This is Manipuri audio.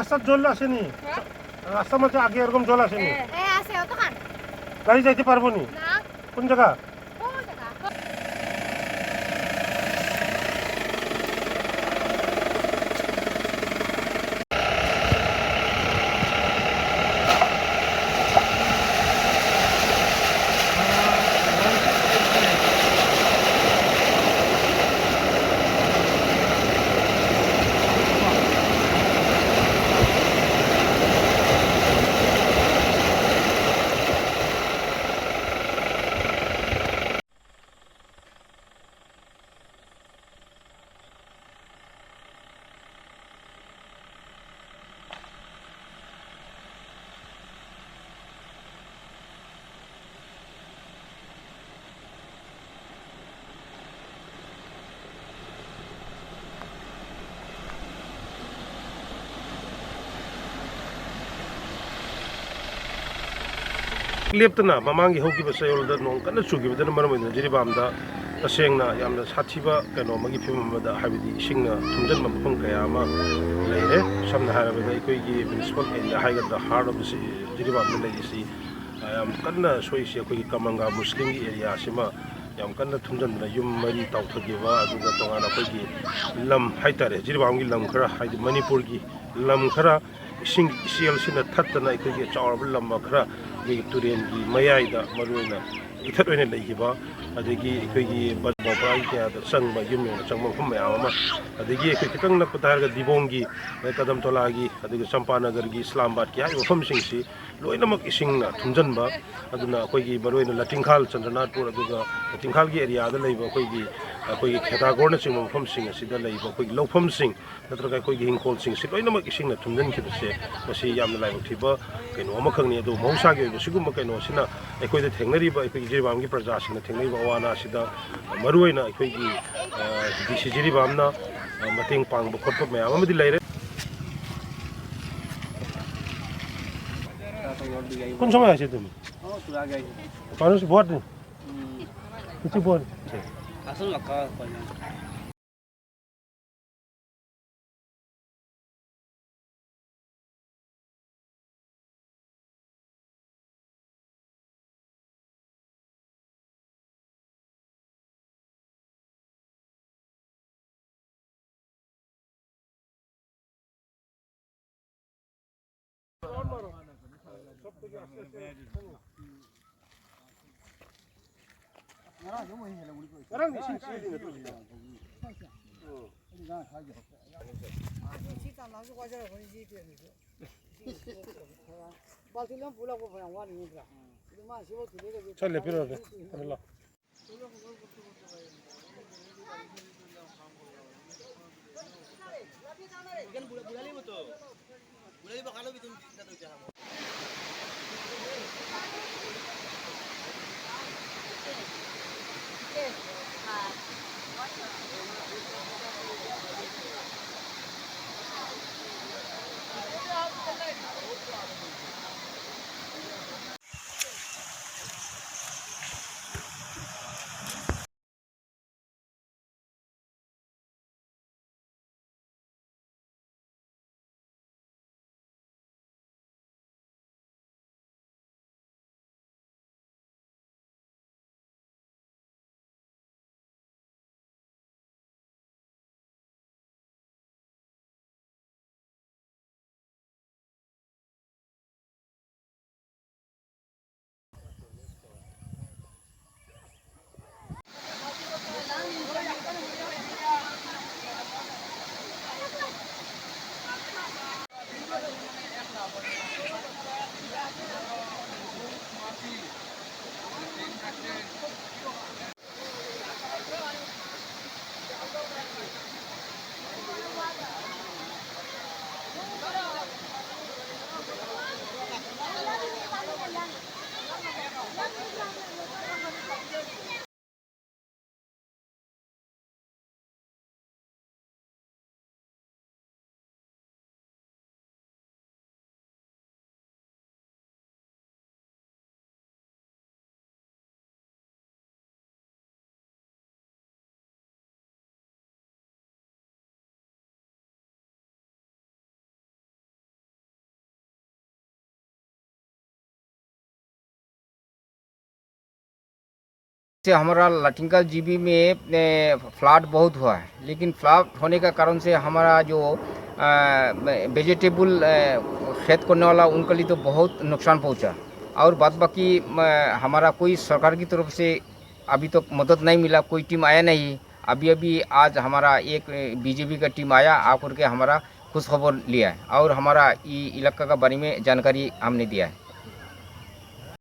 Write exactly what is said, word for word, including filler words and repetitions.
রাস্তাত জল আসেনি? হ্যাঁ। রাস্তার মাঝে আগে এরকম জল আসেনি? হ্যাঁ। হ্যাঁ, আছে, অতখান। গাড়ি যাইতে পারবো নি? না। কোন জায়গা? কোন জায়গা? ꯂꯦꯞꯇꯅ ꯃꯃꯥꯡꯒꯤ ꯍꯧꯈꯤꯕ ꯆꯌꯣꯜꯗ ꯅꯣꯡ ꯀꯟꯅ ꯆꯨꯈꯤꯕꯗꯨꯅ ꯃꯔꯝ ꯑꯣꯏꯗꯨꯅ ꯖꯤꯔꯤꯕꯥꯝꯗ ꯇꯁꯦꯡꯅ ꯌꯥꯝꯅ ꯁꯥꯊꯤꯕ ꯀꯩꯅꯣ ꯑꯃꯒꯤ ꯐꯤꯕꯝ ꯑꯃꯗ, ꯍꯥꯏꯕꯗꯤ ꯏꯁꯤꯡꯅ ꯊꯨꯝꯖꯤꯟꯕ ꯃꯐꯝ ꯀꯌꯥ ꯑꯃ ꯂꯩꯔꯦ꯫ ꯁꯝꯅ ꯍꯥꯏꯔꯕꯗ ꯑꯩꯈꯣꯏꯒꯤ ꯃ꯭ꯌꯨꯅꯤꯁꯤꯄꯥꯜ ꯑꯦꯔꯤꯌꯥ ꯍꯥꯏꯒꯗ꯭ꯔꯥ, ꯍꯥꯔꯠ ꯑꯣꯐ ꯖꯤꯔꯤꯕꯥꯝꯗ ꯂꯩꯔꯤꯁꯤ, ꯑ, ꯌꯥꯝ ꯀꯟꯅ ꯁꯣꯛꯏꯁꯤ ꯑꯩꯈꯣꯏꯒꯤ ꯀꯃꯪꯒꯥ ꯃꯨꯁꯂꯤꯝꯒꯤ ꯑꯦꯔꯤꯌꯥꯁꯤꯃ ꯌꯥꯝ ꯀꯟꯅ ꯊꯨꯝꯖꯤꯟꯗꯅ ꯌꯨꯝ ꯃꯔꯤ ꯇꯥꯎꯊꯈꯤꯕ, ꯑꯗꯨꯒ ꯇꯣꯉꯥꯟꯅ ꯑꯩꯈꯣꯏꯒꯤ ꯂꯝ ꯍꯥꯏꯇꯥꯔꯦ, ꯖꯤꯔꯤꯕꯥꯝꯒꯤ ꯂꯝ ꯈꯔ, ꯍꯥꯏꯗꯤ ꯃꯅꯤꯄꯨꯔꯒꯤ ꯂꯝ ꯈꯔ ꯏꯁꯤꯡ ꯏꯆꯦꯜꯁꯤꯅ ꯊꯠꯇꯅ ꯑꯩꯈꯣꯏꯒꯤ ꯆꯥꯎꯔꯕ ꯂꯝ ꯈꯔ ꯑꯩꯈꯣꯏꯒꯤ ꯇꯨꯔꯦꯟꯒꯤ ꯃꯌꯥꯏꯗ ꯃꯔꯨꯑꯣꯏꯅ ꯏꯊꯠ ꯑꯣꯏꯅ ꯂꯩꯈꯤꯕ, ꯑꯗꯒꯤ ꯑꯩꯈꯣꯏꯒꯤ ꯕꯖꯥꯔ ꯀꯌꯥꯗ ꯆꯪꯕ, ꯌꯨꯝ ꯌꯧꯅ ꯆꯪꯕ ꯃꯐꯝ ꯃꯌꯥꯝ ꯑꯃ, ꯑꯗꯒꯤ ꯑꯩꯈꯣꯏ ꯈꯤꯇꯪ ꯅꯛꯄꯗ ꯍꯥꯏꯔꯒ ꯗꯤꯕꯣꯡꯒꯤ, ꯑꯗꯩ ꯀꯗꯝꯇꯣꯂꯥꯒꯤ, ꯑꯗꯒꯤ ꯆꯝꯄꯥꯅꯒꯔꯒꯤ, ꯏꯁꯂꯥꯝꯕꯥꯗꯀꯤ ꯍꯥꯏꯔꯤꯕ ꯃꯐꯝꯁꯤꯡꯁꯤ ꯂꯣꯏꯅꯃꯛ ꯏꯁꯤꯡꯅ ꯊꯨꯝꯖꯤꯟꯕ꯫ ꯑꯗꯨꯅ ꯑꯩꯈꯣꯏꯒꯤ ꯃꯔꯨꯑꯣꯏꯅ ꯂꯥꯇꯤꯡꯈꯥꯜ, ꯆꯟꯗ꯭ꯔꯅꯥꯊꯄꯨꯔ, ꯑꯗꯨꯒ ꯂꯥꯇꯤꯡꯈꯥꯜꯒꯤ ꯑꯦꯔꯤꯌꯥꯗ ꯂꯩꯕ ꯑꯩꯈꯣꯏꯒꯤ, ꯑꯩꯈꯣꯏꯒꯤ ꯈꯦꯗꯥꯒꯣꯔꯅꯆꯤꯡꯕ ꯃꯐꯝꯁꯤꯡ ꯑꯁꯤꯗ ꯂꯩꯕ ꯑꯩꯈꯣꯏꯒꯤ ꯂꯧꯐꯝꯁꯤꯡ ꯅꯠꯇ꯭ꯔꯒ ꯑꯩꯈꯣꯏꯒꯤ ꯍꯤꯡꯈꯣꯜꯁꯤꯡꯁꯤ ꯂꯣꯏꯅꯃꯛ ꯏꯁꯤꯡꯅ ꯊꯨꯝꯖꯤꯟꯈꯤꯕꯁꯦ, ꯃꯁꯤ ꯌꯥꯝꯅ ꯂꯥꯏꯕꯛ ꯊꯤꯕ ꯀꯩꯅꯣ ꯑꯃꯈꯛꯅꯤ꯫ ꯑꯗꯨꯕꯨ ꯃꯍꯧꯁꯥꯒꯤ ꯑꯣꯏꯕ ꯁꯤꯒꯨꯝꯕ ꯀꯩꯅꯣꯁꯤꯅ ꯑꯩꯈꯣꯏꯗ ꯊꯦꯡꯅꯔꯤꯕ, ꯑꯩꯈꯣꯏꯒꯤ ꯖꯤꯔꯤꯕꯥꯝꯒꯤ ꯄ꯭ꯔꯖꯥꯁꯤꯡꯅ ꯊꯦꯡꯅꯔꯤꯕ ꯑꯋꯥ ꯑꯅꯥꯁꯤꯗ ꯃꯔꯨꯑꯣꯏꯅ ꯑꯩꯈꯣꯏꯒꯤ, ꯑ, ꯗꯤ ꯁꯤ ꯖꯤꯔꯤꯕꯥꯝꯅ, ꯑ, ꯃꯇꯦꯡ ꯄꯥꯡꯕ ꯈꯣꯠꯄ ꯃꯌꯥꯝ ꯑꯃꯗꯤ ꯂꯩꯔꯦ꯫ কোন সময় আছে তুমি? মানুষ ভোট নেই। কিছু ভোট। ꯉꯔꯥꯡꯗꯤ ꯏꯁꯤꯡ ꯆꯦꯜꯂꯤꯅꯦ, ꯇꯧꯔꯤꯁꯦ꯫ ꯎꯝ꯫ ꯁꯤ ꯇꯥꯟꯅꯕꯁꯨ ꯋꯥꯖꯔꯕꯅꯤ, ꯁꯤ ꯄꯦꯟꯕꯁꯨ꯫ ꯕꯥꯜꯇꯤꯟ ꯑꯃ ꯄꯨꯂꯛꯄ ꯐꯅꯌꯥꯝ ꯋꯥꯠꯂꯤꯉꯩꯗ꯫ ꯑꯗꯨ ꯃꯥ ꯁꯤꯐꯥꯎ ꯊꯤꯜꯂꯒꯗꯤ ꯁꯥꯔ, ꯂꯦꯞꯄꯤꯔꯣ, ꯂꯦꯞꯄꯤꯔꯣ꯫ ꯊꯝꯃꯤꯜꯂꯣ꯫ से हमारा लाटिंका जीबी में, ए, फ्लड बहुत हुआ है, लेकिन फ्लड होने का कारण से हमारा जो वेजिटेबल खेत करने वाला, उनके लिए तो बहुत नुकसान पहुंचा। और बाद बाकी हमारा कोई सरकार की तरफ से अभी तक मदद नहीं मिला, कोई टीम आया नहीं। अभी अभी आज हमारा एक बीजेपी का टीम आया, आकर के हमारा खुश खबर लिया है और हमारा इलाका का बारे में जानकारी हमने दिया है।